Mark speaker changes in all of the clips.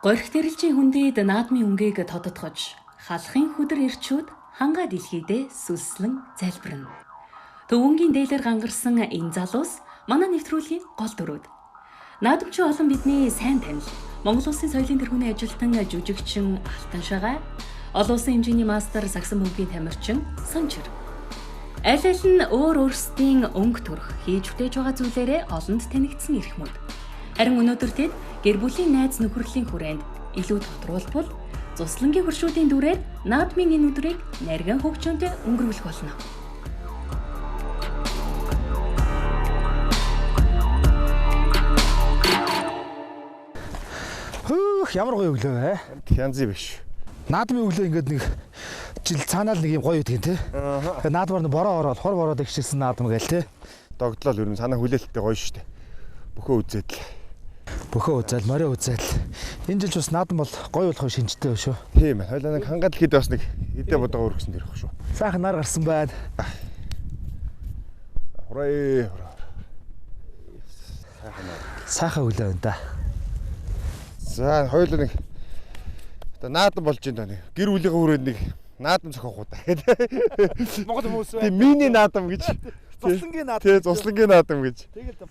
Speaker 1: Горих тэрэлжийн хүндэд наадмын өнгийг тодотгож, халахын хүдэр эрчүүд хангаа дэлхийдээ сүлслэн залбирна. Төвөнгийн дээлэр гангарсан энэ залуус манай нэвтрүүлгийн гол дүрүүд. Наадамчин олон бидний сайн танил Монгол Улсын соёлын тэргүүний ажилтан жүжигчин Алтан Шагай, олон улсын хэмжээний мастер сагсан бөмбөгийн тамирчин Санчир. Аль аль нь өөр өөрсдийн өнгө төрх хийж бүтээж байгаа зүйлээрээ олонд танигдсан эрхмүүд. Харин өнөөдөр тэд гэр бүлийн найз нөхөрлийн хүрээнд илүү тодруулбал зуслангийн хөршүүдийн дүрээр наадмын энэ өдрийг наргин хөгжөөнтэй өнгөрүүлэх болно.
Speaker 2: Хөөх ямар гоё өглөө вэ?
Speaker 3: Янз биш.
Speaker 2: Наадмын өглөө ингээд нэг жил цаанаа л нэг юм гоё гэдэг юм те. Тэгэхээр наадмаар нь бороо ороод хор бороод ихшилсэн наадам гээл те.
Speaker 3: Догдлол ер нь санаа хүлээлттэй гоё шүү дээ. Бөхөө үзээд л.
Speaker 2: Бөхөө үзэл, морио үзэл. Энэ жил ч бас наадам бол гоё болох шинжтэй шүү.
Speaker 3: Тийм ээ. Хойлоо нэг хангаад л хэд бас нэг хэдэ бодоо өргөсөн дэрэх шүү.
Speaker 2: Сайхан нар гарсан байна.
Speaker 3: Хураа хураа.
Speaker 2: Сайхан өглөө байна да.
Speaker 3: За хоёулаа нэг одоо наадам болж байна нэг гэр бүлийнхээ хүрээнд нэг наадам зохиох уу та гэдэг.
Speaker 2: Монгол хүмүүс
Speaker 3: Тийм мини наадам гэж.
Speaker 2: Зуслангийн наадам.
Speaker 3: Тий зуслангийн наадам гэж.
Speaker 2: Тэгэл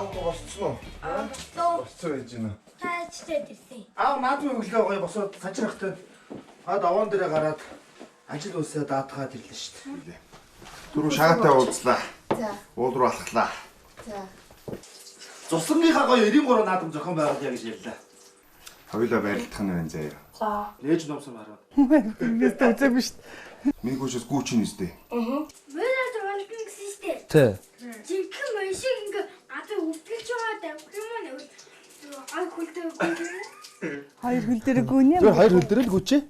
Speaker 3: Аавгүй босцсон уу? Босцсон байж байна.
Speaker 4: Таачтай ирсэн.
Speaker 2: Аав наадмын өглөө гоё босоод санчрахтай хад овоон дээрээ гараад ажил үйлсээ даатгаад ирлээ шүү дээ.
Speaker 3: Түрүү шагаатай уулзлаа.
Speaker 5: За.
Speaker 3: Уул руу алхлаа.
Speaker 5: За.
Speaker 2: Зуслангийнхаа гоё 93 наадам зохион байгуулъя гэж ярьлаа.
Speaker 3: Хоёулаа барилдах нь байна заяа.
Speaker 2: Нээж номсон хараад.
Speaker 5: Ингээс үзээгүй шүү дээ.
Speaker 3: Миний хүүшээс гүүч нь үстэй.
Speaker 4: Мөрөд унтна гэсэн шүү дээ.
Speaker 2: Тэ.
Speaker 4: Жинхэнэ мөн шиг ингээ газар өвдөлж байгаа давх юм уу? Ой хүлдэг үгүй юм.
Speaker 5: Хоёр хөл дээр гүнэ.
Speaker 2: Зүгээр хоёр хөл дээр л гүчээ.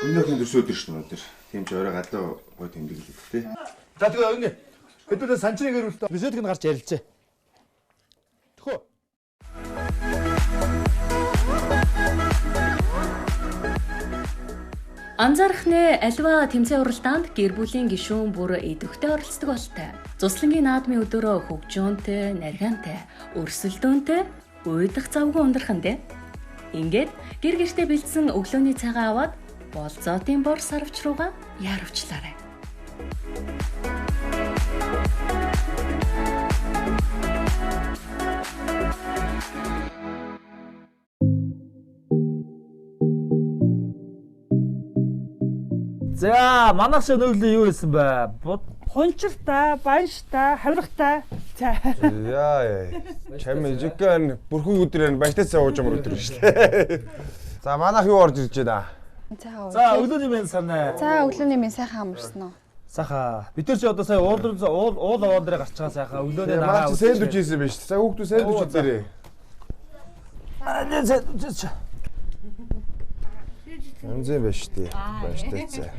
Speaker 3: Өнөөхний төрсөн өдөр шүү дээ өнөөдөр. Тийм ч орой гадаа гой тэмдэглээ тий.
Speaker 2: За тэгээ ингэ. Хэдүүлээ санчрын гэр бүлтэй бисэдг нь гарч ярилцээ. Төхөө.
Speaker 1: Анзаарах нэ альва тэмцээн уралдаанд гэр бүлийн гишүүн бүр идэвхтэй оролцдог болтой. Зуслангийн наадмын өдөрөө хөгжөөнтэй, наргаантай, өрсөлдөөнтэй, уйдах завгүй ундрах нь дээ. Ингээд гэр гэртээ бэлдсэн өглөөний цагаан аваад болзоодын бор сарвч руугаа яарвчлаарай.
Speaker 2: За манайх шиг өглөө юу хийсэн бэ? Бод
Speaker 5: Хунчиртай, банштай, хавиргатай. За.
Speaker 3: Яа. Чам ижигэн бүрхэн өдөр энэ баяртай цай ууж ямар өдөр шүү дээ. За манайх юу орж ирж байна?
Speaker 6: За.
Speaker 2: За өглөөний мэнд санаа.
Speaker 6: За өглөөний минь сайхан амарсан уу?
Speaker 2: Сайхан. Бид нар чи одоо сая уул руу уул уул овоон дээр гарч байгаа сайхан өглөөний
Speaker 3: Манай чи сэндвич хийсэн биш. За хүүхдүүд сэндвич идээрэй.
Speaker 2: Аа сэндвич.
Speaker 3: Янз юм биш үү? Баяртай цай.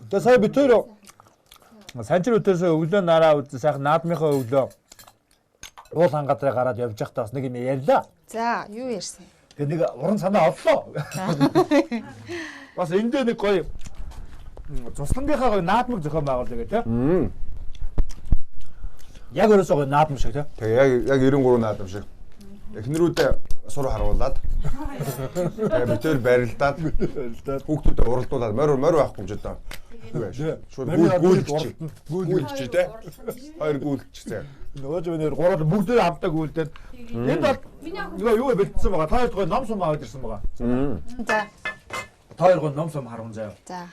Speaker 2: Тэгээ сая бид хоёр санчир өдөөсөө өглөө нараа үз сайхан наадмынхаа өглөө уул хангадраа гараад явж байхдаа бас нэг юм ярьлаа.
Speaker 6: За юу ярьсан?
Speaker 2: Тэгээ нэг уран санаа оллоо. Бас эндээ нэг гоё цуслангийнхаа гоё наадмыг зохион байгуулъя гэх тээ. Яг өрөөсөө гоё наадам шиг тээ.
Speaker 3: Тэгээ яг 93 наадам шиг. Эхнэрүүдээ сур харуулад. Тэгээ битээр барилдаад хүүхдүүдэд уралдуулаад морь байхгүй юм ч одоо. Шууд гүйлч. Гүйлч тээ. Хоёр гүйлч зэ.
Speaker 2: Нөгөө ч нэр гурал бүгдээ хамтаа гүйлдээд. Энд бол нөгөө юу бэлдсэн байгаа. Та хоёрт гоё ном сум аваад ирсэн байгаа.
Speaker 6: За.
Speaker 2: Та хоёр гоё ном сум харун заяа.
Speaker 6: За.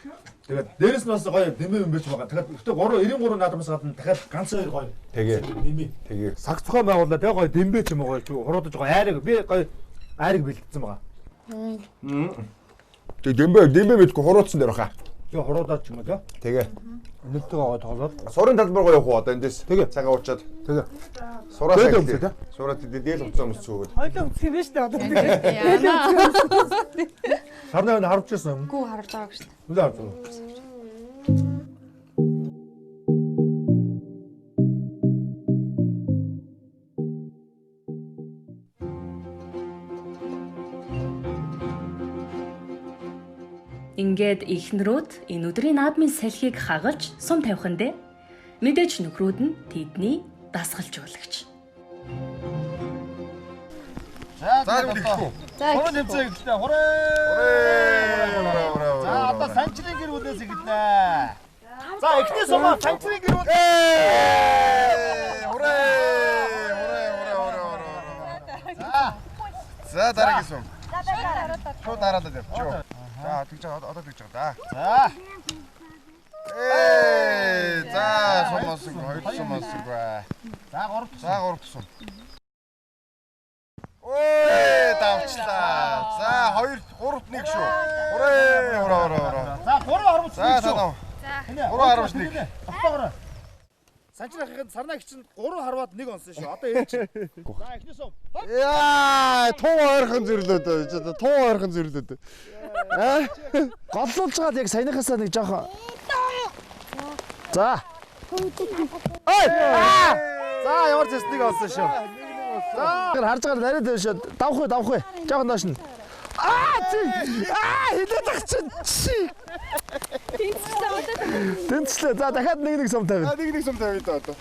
Speaker 2: Тэгээд дээрэс нь бас гоё дэмээ юм биш байгаа. Тэгэхээр гэхдээ 3 93 наадамаас гадна дахиад ганц хоёр гоё.
Speaker 3: Тэгээ.
Speaker 2: Дэмээ.
Speaker 3: Тэгээ.
Speaker 2: Саг зохион байгууллаа тэгээ гоё дэмбэ ч юм уу гоё хуруудаж гоё айраг би гоё айраг бэлдсэн байгаа.
Speaker 3: Тэгээ дэмбэ мэдгүй хуруутсан дээр баха.
Speaker 2: Тэгээ хуруудаад ч юм уу тэгээ.
Speaker 3: Тэгээ.
Speaker 2: Нөлтөөгөө гоё тоглоод.
Speaker 3: Сурын талбар гоё явах уу одоо эндээс.
Speaker 2: Тэгээ.
Speaker 3: Цагаа уучаад.
Speaker 2: Тэгээ.
Speaker 3: Сураа
Speaker 2: Дээд
Speaker 3: сайн
Speaker 2: өмсөө, тэ?
Speaker 3: Сураа дээл хувцас өмсөөгөөд.
Speaker 5: Хоёлоо үзэх юм биш үү одоо.
Speaker 2: Сарнаа энэ харуулж ирсэн юм.
Speaker 6: Гүү харуулж байгааг шүү дээ.
Speaker 2: Нүдэ харуулж байгаа.
Speaker 1: Ингээд эхнэрүүд энэ өдрийн наадмын салхийг хагалж сум тавих нь дээ. Мэдээж нөхрүүд нь тэдний дасгалжуулагч.
Speaker 2: За
Speaker 3: За тэгвэл
Speaker 6: За.
Speaker 2: Хуран тэмцээн эхэллээ. Хурээ.
Speaker 3: Хурээ.
Speaker 2: За одоо санчрын гэр бүлээс эхэллээ. За эхний сумаа санчрын гэр бүл.
Speaker 3: Хурээ. Хурээ, хурээ, хурээ, хурээ. За. За дараагийн сум. Шууд дараалал явчих. За тэгж байгаа одоо тэгж байгаа да.
Speaker 2: За.
Speaker 3: Ээ за сум олсонгүй, хоёр сум олсонгүй.
Speaker 2: За гурав
Speaker 3: За гурав сум. Ой давчлаа. За 2 3 1 шүү. Хурээ, хураа, хураа, хураа.
Speaker 2: За 3 харуулж
Speaker 3: За за за. 3.1.
Speaker 2: Автогоор. Санчрахын сарнаа гिचэн 3 харваад 1 онсон шүү. Одоо энэ чинь. За эхний сум.
Speaker 3: Яа, туу ойрхон зүрлээд байна. Туу ойрхон зүрлээд. Аа?
Speaker 2: Голлуулж байгаа яг саяныхасаа нэг жоохон. За. Ой! За ямар ч нэг олсон шүү. За харж байгаа нарийн дэв шүү. Давх уу, давх уу. Жоохон доош нь. Аа чи. Аа хилээд ах чинь. Чи. Тэнцлээ. За дахиад нэг нэг сум тавина.
Speaker 3: Нэг нэг сум тавья да одоо.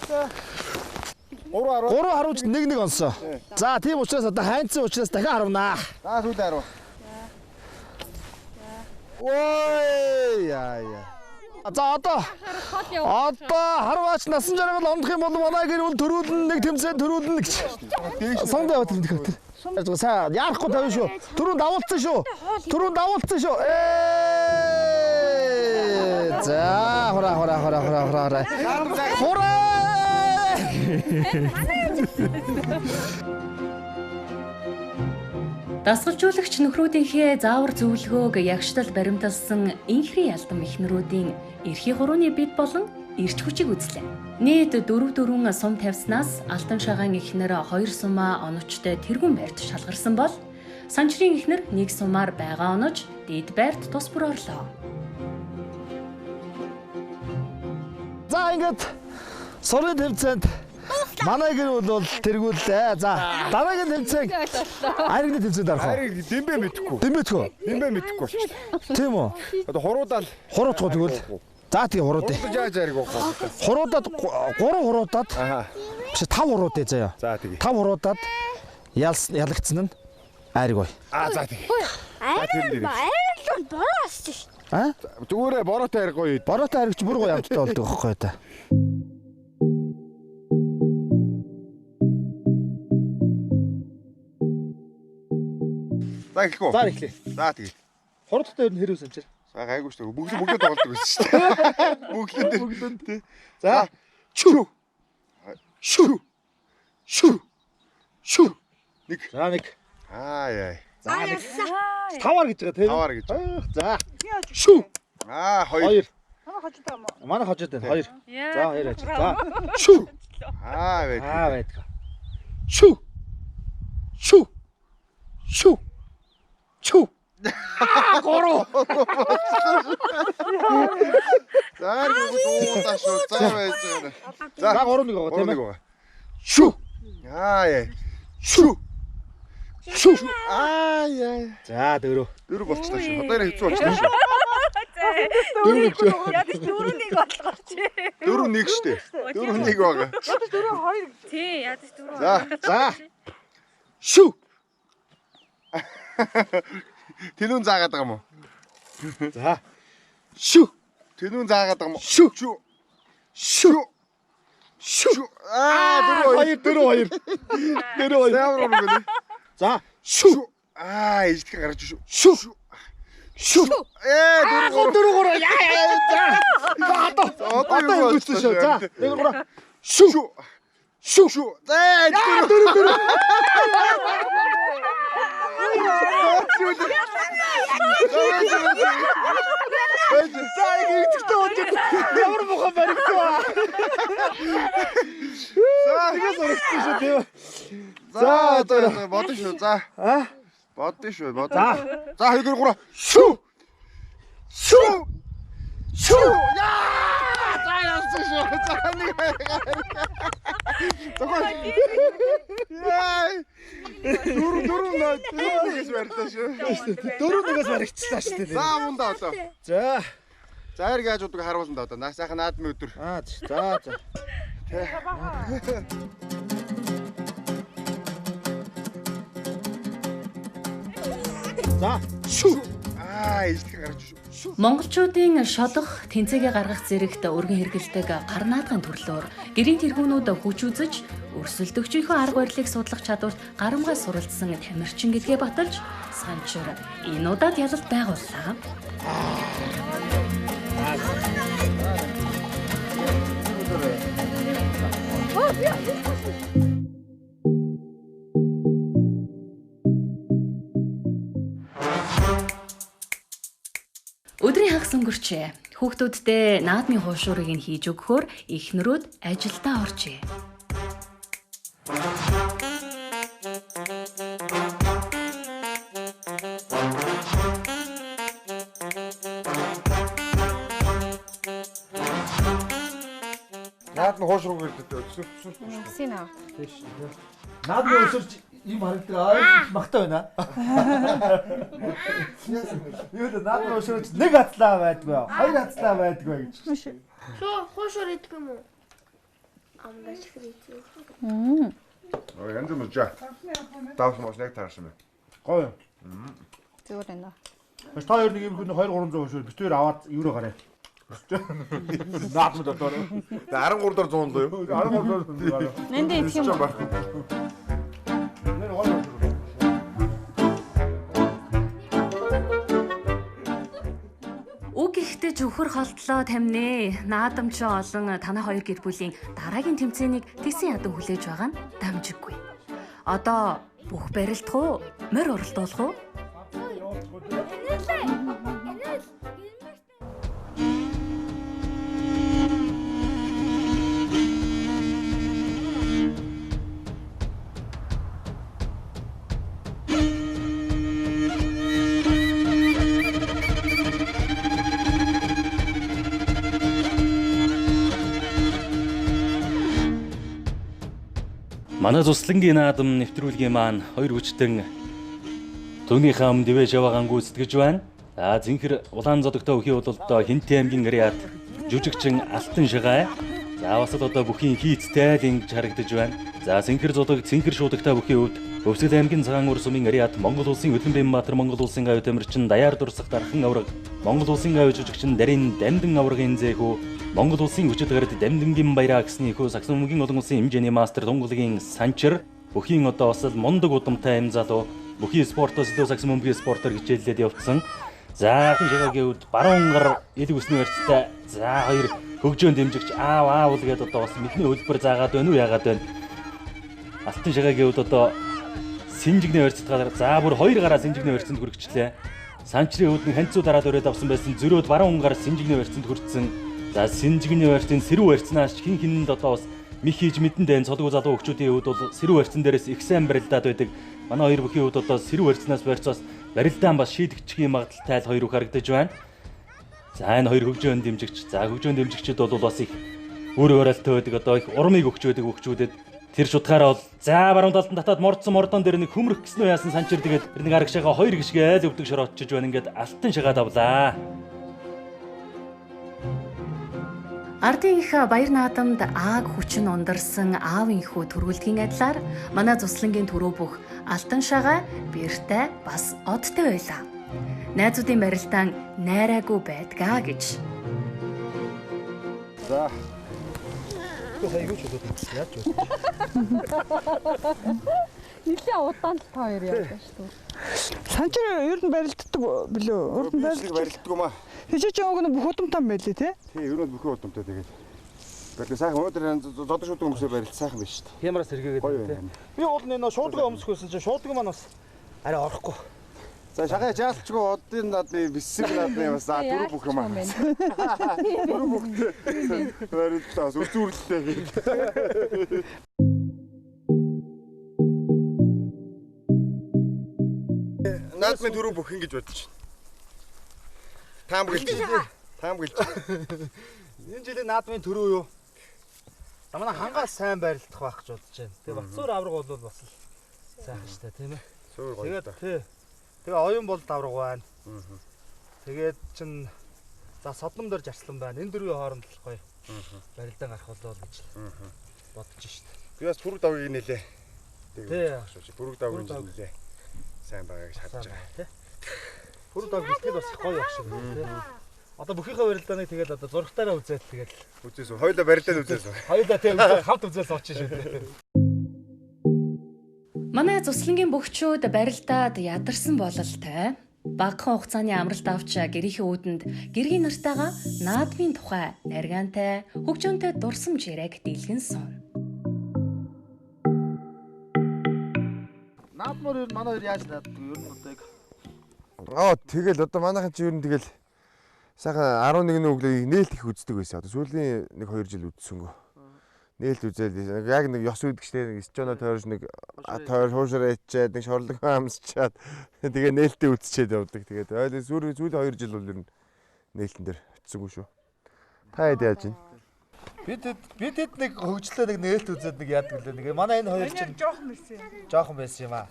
Speaker 3: 3 10.
Speaker 2: 3 харуулж нэг нэг онсон. За тийм учраас одоо хайнцсан учраас дахиад харавнаа.
Speaker 3: За сүйдэ 10. Ой яа яа.
Speaker 2: За одоо харваач насан жаргал ондох юм бол манай гэр бүл төрүүлнэ, нэг тэмцээн төрүүлнэ гэж. Сум тавиад тэр тэр. Сайн яарахгүй тавина шүү. Түрүүн давуулсан шүү. Түрүүн давуулсан шүү. Ээ. За хураа хураа хураа хураа хураа хураа. Хураа.
Speaker 1: Дасгалжуулагч нөхрүүдийнхээ заавар зөвлөгөөг ягштал баримталсан инхрийн ялдан эхнэрүүдийн эрхийн хурууны бид болон эрч хүчийг үзлээ. Нийт 4-4 сум тавьснаас Алтан шагаан эхнэр 2 сумаа оновчтой тэргүүн байрт шалгарсан бол Санчрын эхнэр 1 сумаар байгаа оновч дээд байрт тус бүр орлоо.
Speaker 2: За ингээд сурын тэмцээнд манай гэр бүл бол тэргүүллээ. За дараагийн тэмцээн айргны тэмцээнд орох уу?
Speaker 3: Айрыг дэмбэ мэдэхгүй.
Speaker 2: Дэмбэтгөө.
Speaker 3: Дэмбэ мэдэхгүй болчихлоо.
Speaker 2: Тийм үү?
Speaker 3: Одоо хуруудаад
Speaker 2: Хуруутгуу тэгвэл. За тэгээ хуруудъя.
Speaker 3: Хуруудаж яаж айрыг уух вэ?
Speaker 2: Хуруудад 3 хуруудад
Speaker 3: Аха.
Speaker 2: биш 5 хуруудъя заяа.
Speaker 3: За тэгээ.
Speaker 2: 5 хуруудад ялагдсан нь айрыг бай.
Speaker 3: Аа за тэгээ.
Speaker 4: Айрал айрал бороо асч ш.
Speaker 2: А?
Speaker 3: Зүгээрээ бороотой айрыг гоё.
Speaker 2: Бороотой айрыг чи бүр гоё амттай болдог байхгүй та.
Speaker 3: За эхлэх үү?
Speaker 2: За эхлэе.
Speaker 3: За тэгээ.
Speaker 2: Хурдтай ер нь хэрэг санчир.
Speaker 3: За гайгүй шүү дээ. Бүгд бүгд тоглолдог байсан шүү дээ. Бүгд бүгд тий.
Speaker 2: За.
Speaker 3: Чү. Шү. Шү. Шү. Нэг.
Speaker 2: За нэг.
Speaker 3: Аа яа.
Speaker 2: За нэг. Таваар гэж байгаа тийм.
Speaker 3: Таваар гэж.
Speaker 2: За. Шү.
Speaker 3: Аа хоёр.
Speaker 2: Хоёр.
Speaker 5: Манай хожид байгаа юм уу?
Speaker 2: Манай хожид байна. Хоёр. За хоёр ажил. За. Шү.
Speaker 3: Аа байдаг.
Speaker 2: Аа байдаг. Шү. Шү. Шү. Чү. Гурав.
Speaker 3: За дуудаа шүү. За байж байгаа.
Speaker 2: За 3 1 байгаа тийм
Speaker 3: 3 1
Speaker 2: ээ.
Speaker 3: байгаа.
Speaker 2: Шү.
Speaker 3: Аа яа. Шү.
Speaker 2: Шүү.
Speaker 3: Аа яа.
Speaker 2: За 4.
Speaker 3: 4 болчлоо шүү. Одоо хэцүү болчлоо шүү.
Speaker 2: 4 гэж.
Speaker 5: Ядаж 4-1 болгооч.
Speaker 3: 4-1 шүү дээ. 4-1 байгаа.
Speaker 5: 4-2. Тий, ядаж 4.
Speaker 3: За.
Speaker 2: За. Шүү.
Speaker 3: Тэнүүн заагаад байгаа юм уу?
Speaker 2: За. Шүү.
Speaker 3: Тэнүүн заагаад байгаа юм уу?
Speaker 2: Шүү.
Speaker 3: Шүү.
Speaker 2: Шүү. Шүү.
Speaker 3: Аа 4
Speaker 2: 2 4 2. 4 2.
Speaker 3: Ямар юм бэ?
Speaker 2: За. Шүү.
Speaker 3: Аа ижлэх гарч шүү.
Speaker 2: Шүү. Шүү.
Speaker 3: Ээ 4
Speaker 2: 4 3. Яа яа. За. За одоо.
Speaker 3: Одоо юу
Speaker 2: өнгөрсөн шүү. За. 1 3. Шүү.
Speaker 3: Шүү. Шүү. За 4
Speaker 2: 4 4. За итгэвтэй болж ямар муухай баригдсан.
Speaker 3: За
Speaker 2: Тэгээс урагцсан шүү тийм.
Speaker 3: За за бодно шүү. За.
Speaker 2: А?
Speaker 3: Бодно шүү. Бодно.
Speaker 2: За.
Speaker 3: За 2 3.
Speaker 2: Шүү. Шүү. Шүү.
Speaker 3: Яа! За яасан шүү. За нэг. Зохион. Яа! 4 4 нөө 4 гэж барьлаа шүү.
Speaker 2: 4-1-ээс баригдчихлаа шүү дээ.
Speaker 3: За мундаа одоо.
Speaker 2: За.
Speaker 3: За хэрэг яаж удаг харуулсан да одоо. Наа сайхан наадмын өдөр.
Speaker 2: Аа за за. За. Шүү.
Speaker 3: Аа ижлэх гарч шүү.
Speaker 1: Монголчуудын шодох, тэнцээгээ гаргах зэрэгт өргөн хэрэгэлдэг гар наадгын төрлөөр гэрийн тэргүүнүүд хүч үзэж өрсөлдөгчийнхөө арга барилыг судлах чадварт гарамгаа суралцсан тамирчин гэдгээ баталж Санчир энэ удаад ялалт байгууллаа. Өдрийн хагас өнгөрчээ. Хүүхдүүддээ наадмын хуушуурыг нь хийж өгөхөөр эхнэрүүд ажилдаа оржээ.
Speaker 3: Наад нь хоош руу гэлдэж өсөв.
Speaker 6: Үсийн аа.
Speaker 2: Наадмын өсөрч юм харагдаг аа махтай байна. Юу л наадмын өсөрч нэг хатлаа байдгүй, хоёр хатлаа байдгүй гэж.
Speaker 4: Шуу хуушуур идэх юм уу? Амдаа чихэр идэх.
Speaker 3: Ой янз бүр жаа. Давс мос нэг таарсан байна.
Speaker 2: Гоё.
Speaker 6: Зүгээр байна.
Speaker 2: Маш та хоёр нэг юм хүн 2 300 хөшөөр бит хоёр аваад евро гараа. Наадмын дотор
Speaker 3: Тэгээ 13 дор 100 лөө юу?
Speaker 2: 13 дор.
Speaker 6: Нэндэ идэх юм уу?
Speaker 2: Нэр гоё.
Speaker 1: Үг ихтэй зөвхөр холдлоо тамнэ. Наадамч олон танай хоёр гэр бүлийн дараагийн тэмцээнийг тэгсэн ядан хүлээж байгаа нь дамжиггүй. Одоо бүх барилдах уу? Морь оролдуулах уу?
Speaker 7: Манай туслангийн наадам нэвтрүүлгийн маань хоёр хүчтэн түүнийхээ өмнө дивэж яваагаан гүйцэтгэж байна. За зинхэр улаан зодогтой өхий бол одоо Хинтээ аймгийн Ариад жүжигчин Алтан Шигай. За бас л одоо бүхийн хийцтэй л ингэж харагдаж байна. За зинхэр зодог цэнхэр шуудагтай бүхийн өвд Өвсгөл аймгийн цагаан уур сумын Ариад Монгол улсын Үлэмбэн-Баатар Монгол улсын гавь тамирчин Даяар дурсах дархан авраг Монгол улсын гавь жүжигчин Дарин Дамдын аврагын зэхүү Монгол улсын хүчит гарт Дамдынгийн баяраа гэсний хөө Саксон мөгийн олон улсын хэмжээний мастер Тунгалгийн Санчир бүхийн одоо бас л мундаг удамтай юм залуу бүхийн спортоос илүү Саксон мөмбөгийн спортоор хичээллээд явцсан. За Алтан Шигагийн хувьд баруун гар элэг өсний барьцтай. За хоёр хөгжөөн дэмжигч аав аав л гэдээ одоо бас мэдний хөлбөр заагаад байна уу яагаад байна. Алтан Шигагийн хувьд одоо Синжигний барьцад гараа за бүр хоёр гараа Синжигний барьцанд хүргэжлээ. Санчрын хувьд нь ханцуу дараад өрөөд авсан байсан зөрөөд баруун гар Синжигний барьцанд хүрсэн. За Синжигний барьцын сэрүү барьцнаас хин хинэнд одоо бас мих хийж мэдэн дэн цолгүй залуу хөгчүүдийн хувьд бол сэрүү барьцан дээрээс их сайн барилдаад байдаг. Манай хоёр бүхийн хувьд одоо сэрүү барьцнаас барьцаас барилдаан бас шийдэгчхийн магадлалтай л хоёр үг харагдаж байна. За энэ хоёр хөгжөөн дэмжигч. За хөгжөөн дэмжигчид бол бас их үр хөрөлтөө байдаг одоо их урмыг өгч байдаг хөгчүүдэд. Тэр шутгаараа бол за баруун талд нь татаад мордсон мордон дээр нэг хөмрөх гиснүү яасан санчир тэгээд тэр нэг арагшаага хоёр гишгээ айл өвдөг шороо очиж байна. Ингээд алтан шагаа давлаа.
Speaker 1: Ардын их баяр наадамд ааг хүчин ундарсан аавын хүү төрүүлдгийн адилаар манай зуслангийн төрөө бүх алтан шагаа бэртэй бас одтой байлаа. Найзуудын барилдаан найраагүй байдгаа гэж.
Speaker 3: За.
Speaker 2: Сая юу ч удаад байсан. Яаж вэ?
Speaker 6: Нилээ удаан л та хоёр явдаг шүү дээ.
Speaker 8: Санчир ер нь барилддаг билүү? Урд нь
Speaker 3: барилддаг юм аа.
Speaker 8: Хичээж байгаа нь бүх удамтай юм байлээ тий?
Speaker 3: Тий, ер нь бүх удамтай тэгээд. Барилд сайхан өнөөдөр зодон шуудаг өмсөө барилд сайхан биш шүү дээ.
Speaker 2: Хямраас сэргээгээд тий. Би уул нь нөө шуудаг өмсөх байсан чинь шуудаг маань бас арай орохгүй.
Speaker 3: За шахаа жаалчгүй одын наадны бисэг наадны бас дөрөв бүх юм аа. Дөрөв бүх барилдлаа бас үзүүрлэлээ гээд. Наадмын дөрөв бүх ингэж бодож байна. Таамаглаж. Таамаглаж.
Speaker 2: Энэ жилийн наадмын төрөө юу? За манай хангаас сайн барилдах байх гэж бодож байна. Тэгээ Батсуур авраг бол бас л сайхан шүү дээ, тийм ээ.
Speaker 3: Суур гоё.
Speaker 2: Тэгээд тий. Тэгээ оюун бол давраг байна. Тэгээд чин за содном дээр жарслан байна. Энэ дөрвийн хооронд л гоё. Барилдаан гарах болов гэж бодож шít.
Speaker 3: Би бас пүрэг давгийг нэлээ.
Speaker 2: Тий.
Speaker 3: Пүрэг давгийн нэлээ. Сайн байгаа гэж харж байгаа.
Speaker 2: Тий. Пүрэг даг бэлтгэл бас их гоё байх шиг байна тий. Одоо бүхийнхээ барилдааныг тэгэл одоо зурагтаараа үзээд тэгэл
Speaker 3: үзээсүү. Хоёулаа барилдаан үзээсүү.
Speaker 2: Хоёулаа тий үзээд хамт үзээд суучих шүү дээ.
Speaker 1: Манай зуслангийн бөхчүүд барилдаад ядарсан бололтой. Багахан хугацааны амралт авч гэрийнхээ үүдэнд гэргийн нартайгаа наадмын тухай наргаантай хөгжөөнтэй дурсамж яриаг дийлгэн сууна.
Speaker 2: Наадмаар ер нь манай хоёр яаж нааддаг ер нь одоо яг
Speaker 3: Аа тэгэл одоо манайхан чи ер нь тэгэл сайхан 11-ний өглөө нээлт их үздэг байсан. Одоо сүүлийн 1-2 жил үзсэнгүү. Нээлт үзэл яг нэг ёс үүдгчтэй нэг счоно тойрж нэг тойр хуушраа ичээд нэг шорлог амсчаад тэгээ нээлтээ үзчихэд явдаг. Тэгээд ойлын сүүлийн 2 жил бол ер нь нээлтэн дээр очисонгүй шүү. Та хэд яаж байна?
Speaker 2: Бид хэд нэг хөгжлөө нэг нээлт үзээд нэг яадаг лээ. Нэг манай энэ хоёр чинь
Speaker 8: жоохон байсан юм.
Speaker 2: Жоохон байсан юм аа.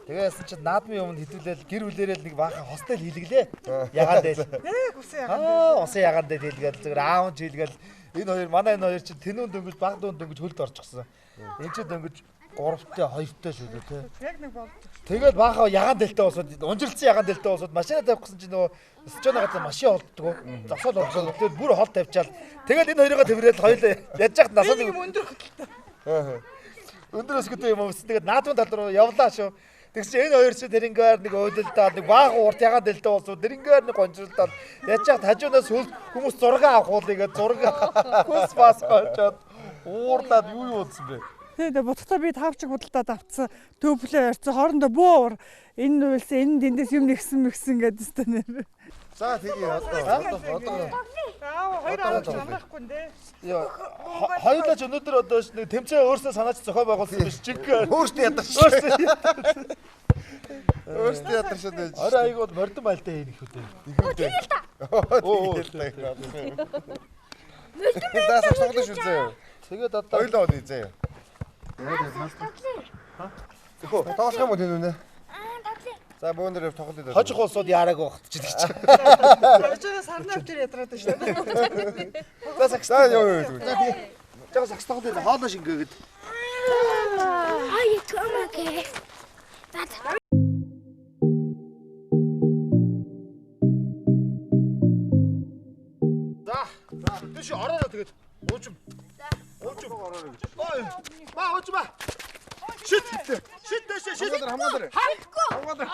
Speaker 2: Тэгээс чинь наадмын өмнө хэдүүлээл гэр бүлээрээ л нэг баахан хостел хийлгэлээ. Ягаан дээр.
Speaker 8: Яг усан ягаан
Speaker 2: дээр. Аа усан ягаан дээр хийлгээл зүгээр аав ч хийлгээл энэ хоёр манай энэ хоёр чинь тэнүүн дөнгөж баг дүүн дөнгөж хөлд орчихсон. Энэ чинь дөнгөж 3-тай 2-тай шүү дээ тий.
Speaker 8: Яг нэг болдог.
Speaker 2: Тэгээд баахан ягаан дэлтэй босоод унжиралцсан ягаан дэлтэй босоод машина тавих гэсэн чинь нөгөө счоно газар машин холддгоо. Зогсоол холдсон. Тэгээд бүр хол тавьчаал. Тэгээд энэ хоёроо тэврээл хоёул яаж яхад насаа
Speaker 8: нэг өндөр хөтөлтэй.
Speaker 2: Аа. Өндөр өсгөтэй юм өвс. Тэгээд наадмын тал руу явлаа шүү. Тэгс чи энэ хоёр чинь тэрнгээр нэг уйлдаад нэг баахан урт ягаан дэлтэй болсон. Тэрнгээр нэг гонжиралдаад яаж яхад хажуунаас хөл хүмүүс зураг авах уулыг гээд зураг хөлс бас очоод уурлаад юу юу болсон бэ?
Speaker 8: Тэгээ будахтаа би тавчиг худалдаад авцсан. Төвлөө ярьсан. Хоорондоо бөө уур. Энэ уйлсан, энэ дэндээс юм нэгсэн мэгсэн гэдэг өстө нэр.
Speaker 3: За тэгээ одоо
Speaker 8: Аа хоёр авч амрахгүй нэ.
Speaker 2: Яа хоёулаа ч өнөөдөр одоо нэг тэмцээн өөрсдөө санаач зохион байгуулсан биш чиг.
Speaker 3: Өөрсдөө ядарч. Өөрсдөө ядаршаад байж.
Speaker 2: Орой аяг бол мордон байлтай хийнэ гэх үү.
Speaker 3: Тэгэл та. Оо тэгэл та. За сагсаглаа шүү зөө.
Speaker 2: Тэгээд одоо
Speaker 3: хоёулаа оны зөө. Тэхүү тоглох юм уу тэнүүнэ? За бөөндөр тоглолт.
Speaker 2: Хожих улсууд яараагүй багт ч гэдэг чинь.
Speaker 8: Хожигоо сарны өвчөр ядраад байна шүү дээ.
Speaker 2: За сагс.
Speaker 3: За ёо ёо.
Speaker 2: За тэгээ. Жага сагс тоглолт хоолоо шингээгээд.
Speaker 4: Аа яа. За.
Speaker 2: За. Тийш ороорой тэгээд. Уужим. Уужим. Ой. Ба уужим ба. Шит. Шит дэшээ шит.
Speaker 3: Хамгаалаа.
Speaker 4: Харахгүй.
Speaker 3: Хамгаалаа.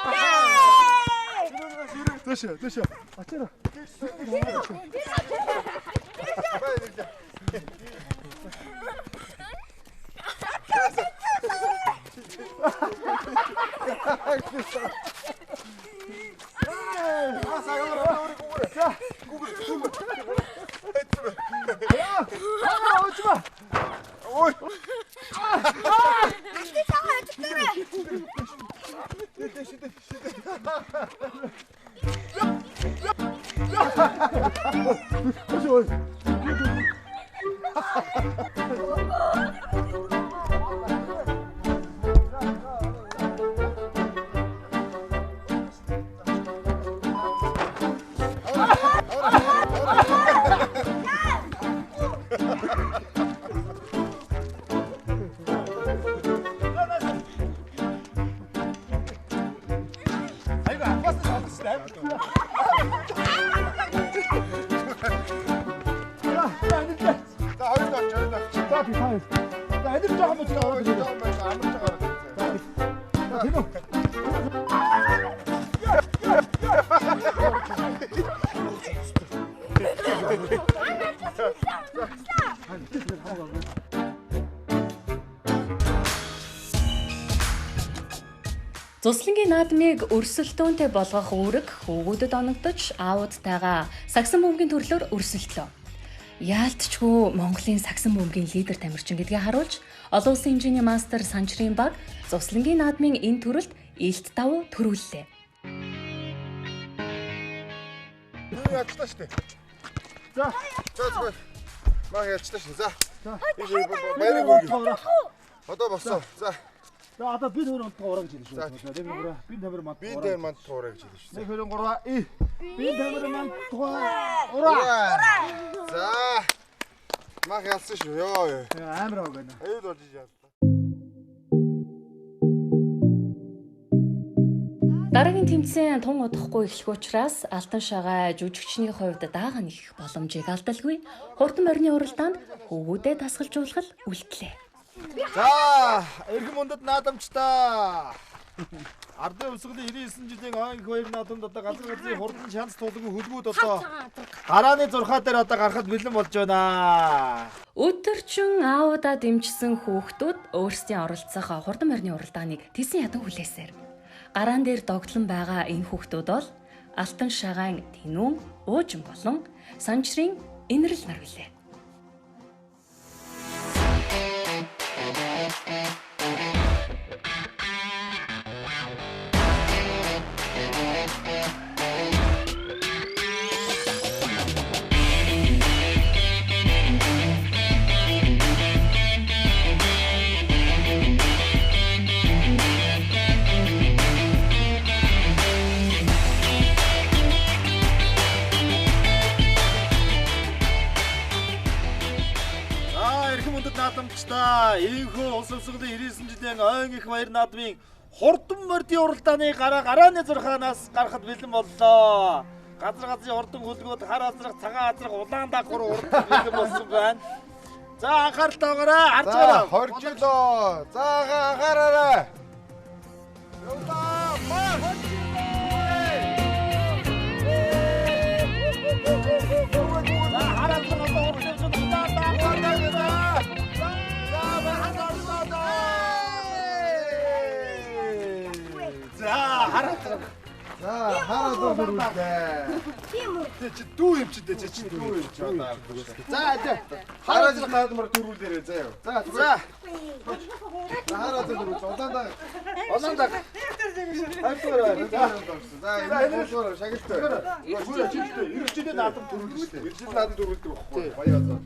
Speaker 2: Дэшээ дэшээ. Ачаараа. За, анилаа.
Speaker 3: За, хоёр дооч, хоёр дооч.
Speaker 2: За, би та. За, анил жоохон мөч ороод ирээ.
Speaker 3: Амарч байгаа.
Speaker 2: За, тийм үү?
Speaker 1: Зуслангийн наадмыг өрсөлдөөнтэй болгох үүрэг хүүгүүдэд оногдож аавуудтайгаа сагсан бөмбөгийн төрлөөр өрсөлдлөө. Яалтчгүй Монголын сагсан бөмбөгийн лидер тамирчин гэдгийг харуулж олон улсын хэмжээний мастер Санчрын баг зуслангийн наадмын энэ төрөлд илт давуу төрүүллээ.
Speaker 3: Ялчлаа шүү дээ.
Speaker 2: За.
Speaker 3: За зүгээр. Маа ялчлаа шүү. За. Баярыг өргөе. Одоо болсон. За.
Speaker 2: За одоо би төр унтгаа ураа гэж хэлсэн шүү. Тийм үү? Би тамир манд.
Speaker 3: Би тамир манд ураа гэж хэлсэн шүү.
Speaker 2: 1 2 3 и. Би тамир манд ураа.
Speaker 3: За. Мах ялсан шүү. Йоо.
Speaker 2: Амар аа гэнэ.
Speaker 3: Аюул болж яллаа.
Speaker 1: Дараагийн тэмцээн тун удахгүй эхлэх учраас Алтан шагай жүжигчний хувьд даага нэхэх боломжийг алдалгүй хурдан морины уралдаанд хүүгүүдээ дасгалжуулах үлдлээ.
Speaker 2: За, эрхэм хүндэт наадамчдаа. Ардын өвсгөлийн 99 жилийн ойн их баяр наадамд одоо газар газрын хурдан шанс тулгын хөлгүүд одоо гарааны зурхаа дээр одоо гарахад бэлэн болж байна.
Speaker 1: Өдөржин аавуудаа дэмжсэн хүүхдүүд өөрсдийн оролцох хурдан морины уралдааныг тэсэн ядан хүлээсээр. Гараан дээр догтлон байгаа энэ хүүхдүүд бол Алтан шагаан Тэнүүн, Уужин болон Санчрын Инрэл нар билээ.
Speaker 2: Наадамчдаа ийхүү улс өвсгөлийн 99 жилийн ойн их баяр наадмын хурдан мордын уралдааны гараа гарааны зурхаанаас гарахад бэлэн боллоо. Газар газрын хурдан хөлгүүд хар азрах, цагаан азрах, улаан дагвар уралдаан бэлэн болсон байна. За анхааралтай байгаарай. Харж байгаарай.
Speaker 3: Хоржилоо. За анхаараарай. Явлаа. Мар.
Speaker 2: За хар азрах одоо хурдан явж улаан дагвар. За хараад.
Speaker 3: За хараад өрүүлээ.
Speaker 4: Тийм үү?
Speaker 3: Тэ чи дүү юм чи тэ чи дүү юм чи одоо.
Speaker 2: За тэ.
Speaker 3: Хараад наадмар төрүүлээрэй заа юу. За
Speaker 2: За.
Speaker 3: Хараад өрүүл. Улаандаа.
Speaker 2: Улаандаа. Хайртаарай.
Speaker 3: За за энэ болохоор шагналтай.
Speaker 2: Гүрэ чичтэй. Иргэжтэй наадам төрүүлнэ шүү дээ.
Speaker 3: Иргэжтэй наадам төрүүлдэг байхгүй. Баяа одоо.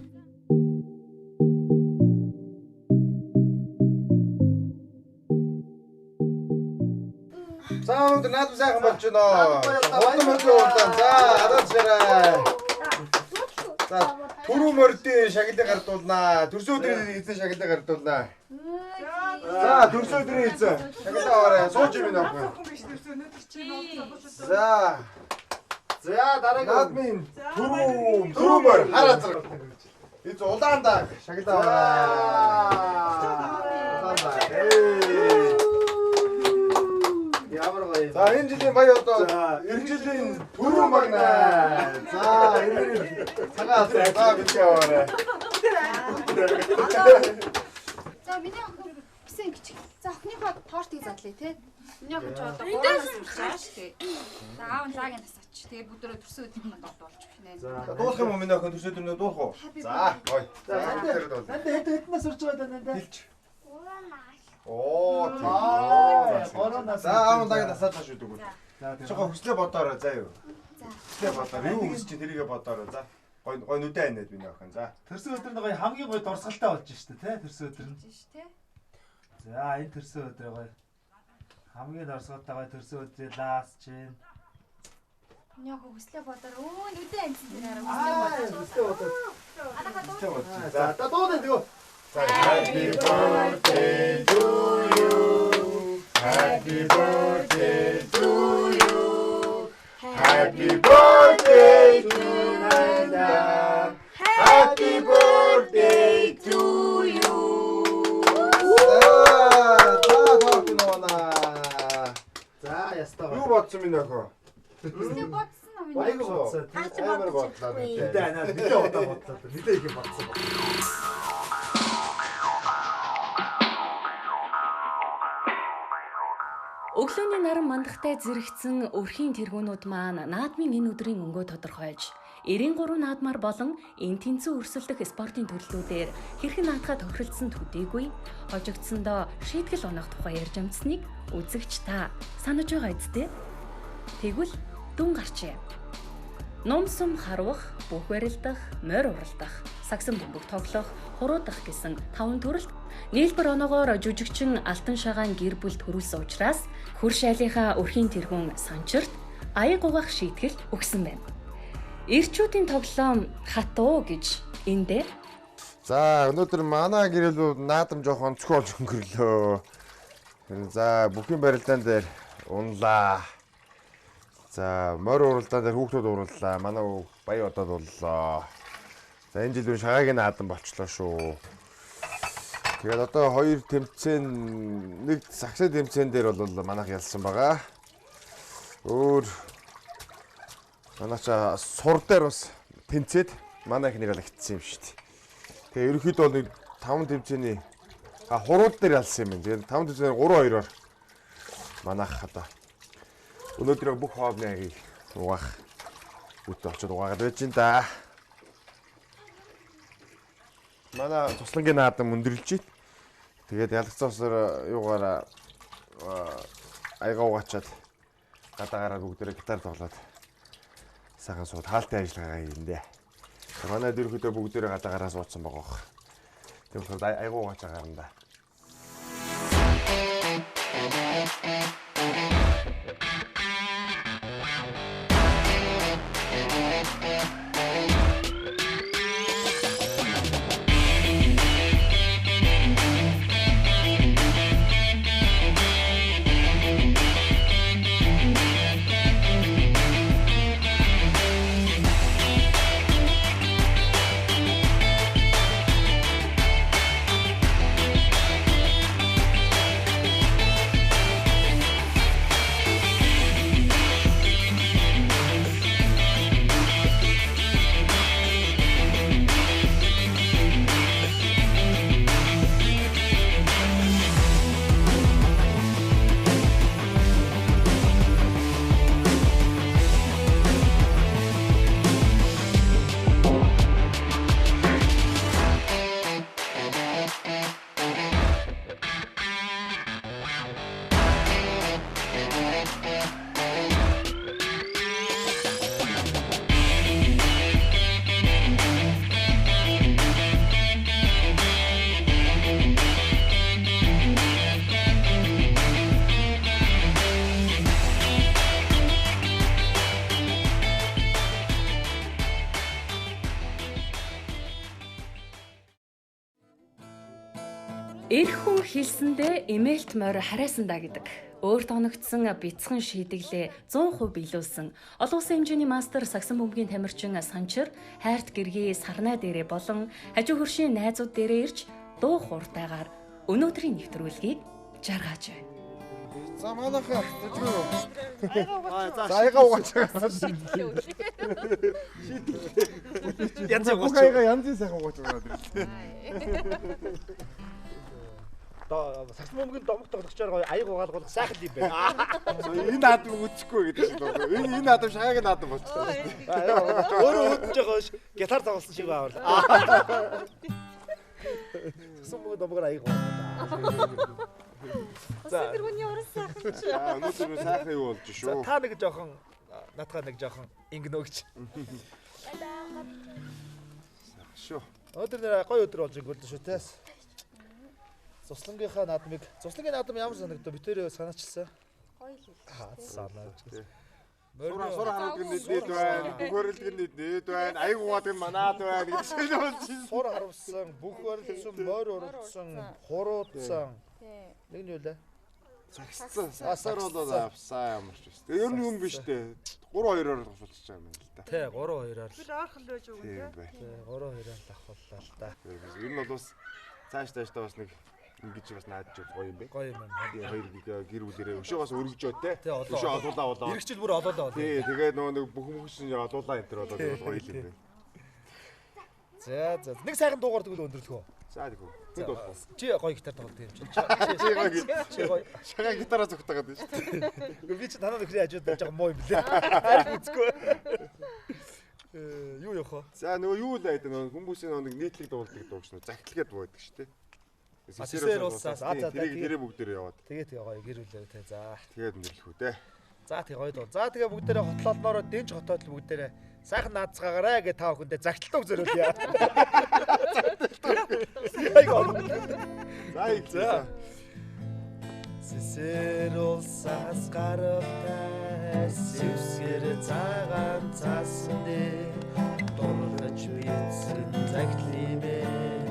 Speaker 3: За өнөөдөр наадам сайхан болж байна. Хурдан мордын уралдаан. За хараад шарай. За түрүү мордын шагналыг гардуулнаа. Төрсөн өдрийн эзэн шагналыг гардуулнаа. За төрсөн өдрийн эзэн шагналаа аваарай. Сууж юм нөх. За.
Speaker 2: За дараагийн
Speaker 3: наадмын түрүү морь хараад зэрэг. Эз улаан даг шагналаа аваарай. Улаан даг.
Speaker 2: Ямар гоё.
Speaker 3: За энэ жилийн баяр одоо энэ жилийн түрүү магна. За энэ цагаан азар за битгий аваарай.
Speaker 6: За миний охин гисэн гिचиг. За охиныхоо тортыг задлаа тий. Миний охин ч одоо 3 нас хүрч байгаа шүү дээ. За аав нь лагийн нас оч. Тэгээ бүгдөө төрсөн өдрийн манд болж байна.
Speaker 3: За дуулах юм уу миний охин төрсөн өдрөндөө дуулах уу? За гоё.
Speaker 2: За нандаа хэд хэд нас хүрч байгаа даа нандаа?
Speaker 3: Хэлч. Оо тийм. За аав нь лагийн насаа цааш өгдөг. Жохоо хүслээ бодоорой заа юу.
Speaker 6: За.
Speaker 3: Хүслээ бодоорой. Юу хүсэж чинь тэрийгэ бодоорой за. Гой гой нүдэ анаад миний охин за.
Speaker 2: Төрсөн өдөр нь гоё хамгийн гоё дурсгалтай болж штэ тий төрсөн өдөр нь.
Speaker 6: Тий.
Speaker 2: За энэ төрсөн өдөр гоё. Хамгийн дурсгалтай гоё төрсөн өдрийн лаас чинь.
Speaker 6: Миний охин хүслээ бодоор өө нүдэ анцсан тэр араа хүслээ бодоор.
Speaker 2: Хүслээ бодоор.
Speaker 3: Хүслээ бодсон.
Speaker 2: За за дуудаа тэгөө.
Speaker 3: Happy birthday to you. Happy birthday to you. Happy birthday to Nanda. Happy birthday to you. За торт нуунаа.
Speaker 2: За ястаа.
Speaker 3: Юу бодсон минь охин?
Speaker 6: Үстэй бодсон уу миний?
Speaker 2: Айгу бодсон.
Speaker 3: Амар бодлоо
Speaker 2: Мэдээ
Speaker 3: нэ.
Speaker 2: анаа нэлээ удаа бодлоо. Нэлээ их юм бодсон.
Speaker 1: Өглөөний наран мандахтай зэрэгцэн өрхийн тэргүүнүүд маань наадмын энэ өдрийн өнгөө тодорхойлж 93 наадмаар болон энэ тэнцүү өрсөлдөх спортын төрлүүдээр хэрхэн наадхаа тохиролцсон төдийгүй хожигдсондоо шийтгэл оноох тухай ярьж амжсныг үзэгч та санаж байгаа үсттэй. Тэгвэл дүн гарчээ. Нум сум харвах, бүх барилдах, морь уралдах, сагсан бөмбөг тоглох, хуруудах гэсэн таван төрөлд нийлбэр оноогоор жүжигчин Алтан шагаан гэр бүл төрүүлсэн учраас хөр шайлынхаа өрхийн тэргүүн Санчирт аяг угаах шийтгэл өгсөн байна. Ирчүүдийн тоглоом хатуу гэж эндээ.
Speaker 3: За өнөөдөр манай гэрэл наадам жоохон онцгой болж өнгөрлөө. За бүхний барилдаан дээр унлаа. За морь уралдаан дээр хүүхдүүд ураллаа. Манай баян одоод боллоо. За энэ жил үн шагаагийн наадам болчлоо шүү. Тэгээд одоо хоёр тэмцээн, нэг сагсаа тэмцээн дээр бол манайх ялсан байгаа. Өөр манайх сур дээр бас тэнцээд манай их нэг л огцсон юм шүү дээ. Тэгээ ерөнхийдөө бол нэг 5 тэмцээний хурууд дээр ялсан юм байна. Тэгээд 5 тэмцээний 3-2-оор манайх одоо өнөөдөр бүх хоолны аягийг угаах үтэ очиод угаагаад байж ин да. Манай туслангийн наадам өндөрлж байна. Тэгээд ялгцсан усаар юугаараа аяга угаачаад гадаа гараад бүгдээрээ гитар тоглоод сайхан сууд хаалтын ажиллагаа хийндэ. Манай дөрөвдөө бүгдээрээ гадаа гараа суудсан байгаа бох. Тийм болохоор аяга угаачаа гарна да.
Speaker 1: Эр хүн хэлсэндээ эмээлт морь харайсан да гэдэг. Өөрт оногдсон бяцхан шийдэглээ 100% биелүүлсэн. Олон улсын хэмжээний мастер сагсан бөмбөгийн тамирчин Санчир хайрт гэргий сарнай дээрээ болон хажуу хөршийн найзууд дээрээ ирж дуу хууртайгаар өнөөдрийн нэвтрүүлгийг жаргааж байна.
Speaker 3: За манайхаа За аяга угаач байгаа.
Speaker 2: Янз
Speaker 3: Бүх аяга янзын сайхан угаач байгаа дэр.
Speaker 2: Сагсан бөмбөгийн домог тоглогчоор гоё аяг угаалгуул сайхан юм байна.
Speaker 3: Энэ наадам үзэхгүй гэдэг шиг байна. Энэ наадам шагаагийн наадам болчихлоо.
Speaker 2: Өөрөө үүдэж байгаа ш гитар тоглосон шиг байвал. Сагсан бөмбөгийн домогоор аяг угаалгуул.
Speaker 5: За тэргүүний уран сайхан чи.
Speaker 3: Өнөөдөр сайхан юу болж шүү.
Speaker 2: Та нэг жоохон наадхаа нэг жоохон ингэнө гэж.
Speaker 3: Шүү.
Speaker 2: Өнөөдөр нэр гоё өдөр болж өнгөрлөө шүү те. Цуслангийнхаа наадмыг, цуслангийн наадам ямар санагдав? Би тэрээ санаачилсан.
Speaker 5: Гоё л
Speaker 2: Аа санаач.
Speaker 3: Сур харуулдаг нь нийт байна, бүх барилдаг нь нийт байна, аяг угаадаг нь манаад байна гэж шиг болж байна.
Speaker 2: Сур харуулсан, бүх барилдсан, морь уралдсан, хуруудсан.
Speaker 5: Тий.
Speaker 2: Нэг нь юу лээ?
Speaker 3: Сагсцсан. Сасаар бол авсан ямар ч биш. Тэгээ ер нь юм биш дээ. 3-2-оор тусалчих юм байна л да.
Speaker 9: Тий, 3-2-оор л.
Speaker 8: Би ойрхон л байж өгөн
Speaker 3: Тийм
Speaker 8: тий.
Speaker 3: бай.
Speaker 9: Тий, 3-2-оор л авахлаа л да.
Speaker 3: Ер нь бол бас цааш таашдаа бас нэг ингэж бас наадж гоё юм бэ.
Speaker 9: Гоё юм байна.
Speaker 3: Тий, хоёр гэр бүлэрээ өшөө бас өргөжөө те.
Speaker 9: Тий, олоо.
Speaker 3: Өшөө олуулаа болоо.
Speaker 9: Ирэх жил бүр олоолаа болоо.
Speaker 3: Тий, тэгээ нөгөө нэг бүх хүмүүс олуулаа энэ төр болоод гоё юм бэ.
Speaker 9: За за. Нэг сайхан дуугаар тэгвэл өндөрлөх үү?
Speaker 3: За тэгвэл. Бид болох.
Speaker 9: Чи гоё гитар тоглодог юм чи.
Speaker 3: Чи гоё гитар.
Speaker 9: Чи гоё.
Speaker 3: Шагаан гитараа зүгтаагаад байна шүү дээ.
Speaker 9: Би чи танаа нөхрийн хажууд жоохон муу юм блэ. Арай үзэхгүй. Юу явах вэ?
Speaker 3: За нөгөө юу л айд нөгөө хүмүүсийн нөгөө нэг нийтлэг дуулдаг дуугч нөгөө загтлгээд буудаг шүү дээ.
Speaker 9: Сисээр улсаас. А за
Speaker 3: тэрийг тэрээ бүгдээрээ яваад.
Speaker 9: Тэгээ тэгээ гоё гэр бүлээ те. За.
Speaker 3: Тэгээд өндөрлөх үү те.
Speaker 9: За тэгээ гоё дуу. За тэгээ бүгдээрээ хотлолноороо дэнж хотоод л бүгдээрээ сайхан наадцгаагаарай гэж та бүхэндээ загталтаг зориулъя.
Speaker 3: За
Speaker 9: За. Сисээр улсаас гаралтай сэвсгэр цагаан цаасан дээр дурлаж бийцэн загтлимээ.